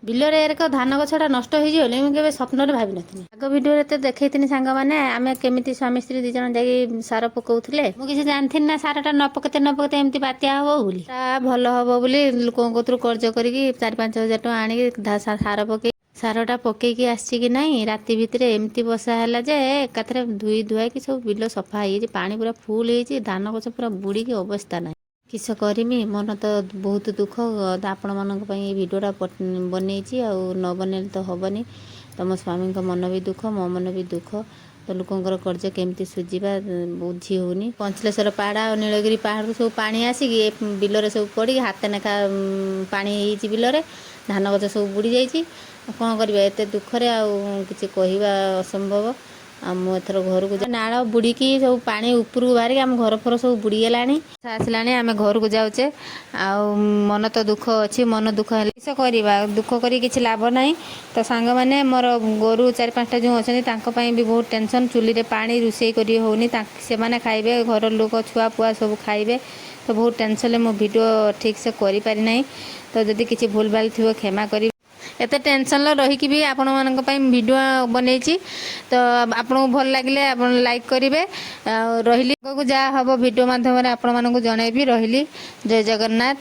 ବିଲରେ ଏରକ ଧାନ ଗଛଟା ନଷ୍ଟ ହେଇଯିବ ବୋଲି ମୁଁ କେବେ ସ୍ୱପ୍ନରେ ଭାବିନଥିଲି। ଆଗ ଭିଡ଼ିଓରେ ତ ଦେଖେଇଥିଲି ସାଙ୍ଗମାନେ, ଆମେ କେମିତି ସ୍ୱାମୀ ସ୍ତ୍ରୀ 2 ଜଣ ଯାଇକି ସାର ପକଉଥିଲେ। ମୁଁ କିଛି ଜାଣିଥିଲି ନା ସାରଟା ନ ପକେଇତେ ନ ପକେଇତେ ଏମିତି ବାତ୍ୟା ହବ ବୋଲି। ତା ଭଲ ହବ ବୋଲି ଲୋକଙ୍କ କତୁରୁ କର୍ଜ କରିକି 4-5 ହଜାର ଟଙ୍କା ଆଣିକି ସାର ପକେଇ, ସାରଟା ପକେଇକି ଆସିଛି କି ନାହିଁ, ରାତି ଭିତରେ ଏମିତି ବର୍ଷା ହେଲା ଯେ ଏକାଥରେ ଧୋଇ ଧୁଆଇକି ସବୁ ବିଲ ସଫା ହେଇଯାଇଛି। ପାଣି ପୁରା ଫୁଲ୍ ହେଇଛି, ଧାନ ଗଛ ପୁରା ବୁଡ଼ିକି ଅବସ୍ଥା ନାହିଁ। କିସ କରିମି, ମନ ତ ବହୁତ ଦୁଃଖ। ଆପଣମାନଙ୍କ ପାଇଁ ଏଇ ଭିଡ଼ିଓଟା ବନେଇଛି, ଆଉ ନ ବନେଇଲେ ତ ହେବନି। ତମ ସ୍ୱାମୀଙ୍କ ମନ ବି ଦୁଃଖ, ମୋ ମନ ବି ଦୁଃଖ। ତ ଲୋକଙ୍କର କର୍ଜ କେମିତି ସୁଝିବା ବୁଝି ହେଉନି। ପଞ୍ଚଲେଶ୍ୱର ପାହାଡ଼ ଆଉ ନୀଳଗିରି ପାହାଡ଼ରୁ ସବୁ ପାଣି ଆସିକି ଏ ବିଲରେ ସବୁ ପଡ଼ିକି ହାତେ ଲେଖା ପାଣି ହେଇଛି ବିଲରେ, ଧାନ ଗଛ ସବୁ ବୁଡ଼ି ଯାଇଛି। କ'ଣ କରିବା ଏତେ ଦୁଃଖରେ, ଆଉ କିଛି କହିବା ଅସମ୍ଭବ। ଆଉ ମୁଁ ଏଥର ଘରକୁ, ନାଳ ବୁଡ଼ିକି ସବୁ ପାଣି ଉପରକୁ ବାହାରିକି ଆମ ଘର ଫର ସବୁ ବୁଡ଼ିଗଲାଣି। ଆସିଲାଣି, ଆମେ ଘରକୁ ଯାଉଛେ। ଆଉ ମନ ତ ଦୁଃଖ ଅଛି। ମନ ଦୁଃଖ ହେଲେ କିସ କରିବା? ଦୁଃଖ କରି କିଛି ଲାଭ ନାହିଁ। ତ ସାଙ୍ଗମାନେ, ମୋର ଗୋରୁ 4-5ଟା ଯେଉଁ ଅଛନ୍ତି, ତାଙ୍କ ପାଇଁ ବି ବହୁତ ଟେନସନ୍। ଚୁଲିରେ ପାଣି ରୋଷେଇ କରି ହେଉନି। ସେମାନେ ଖାଇବେ, ଘର ଲୋକ ଛୁଆ ପୁଆ ସବୁ ଖାଇବେ। ତ ବହୁତ ଟେନସନ୍ରେ ମୁଁ ଭିଡ଼ିଓ ଠିକ୍ସେ କରିପାରିନାହିଁ। ତ ଯଦି କିଛି ଭୁଲ ଭାଲ ଥିବ, କ୍ଷମା କରିବେ। ଏତେ ଟେନସନ୍ରେ ରହିକି ବି ଆପଣମାନଙ୍କ ପାଇଁ ଭିଡ଼ିଓ ବନେଇଛି। ତ ଆପଣଙ୍କୁ ଭଲ ଲାଗିଲେ ଆପଣ ଲାଇକ୍ କରିବେ। ଆଉ ରହିଲି, ଆଗକୁ ଯାହା ହେବ ଭିଡ଼ିଓ ମାଧ୍ୟମରେ ଆପଣମାନଙ୍କୁ ଜଣାଇବି। ରହିଲି, ଜୟ ଜଗନ୍ନାଥ।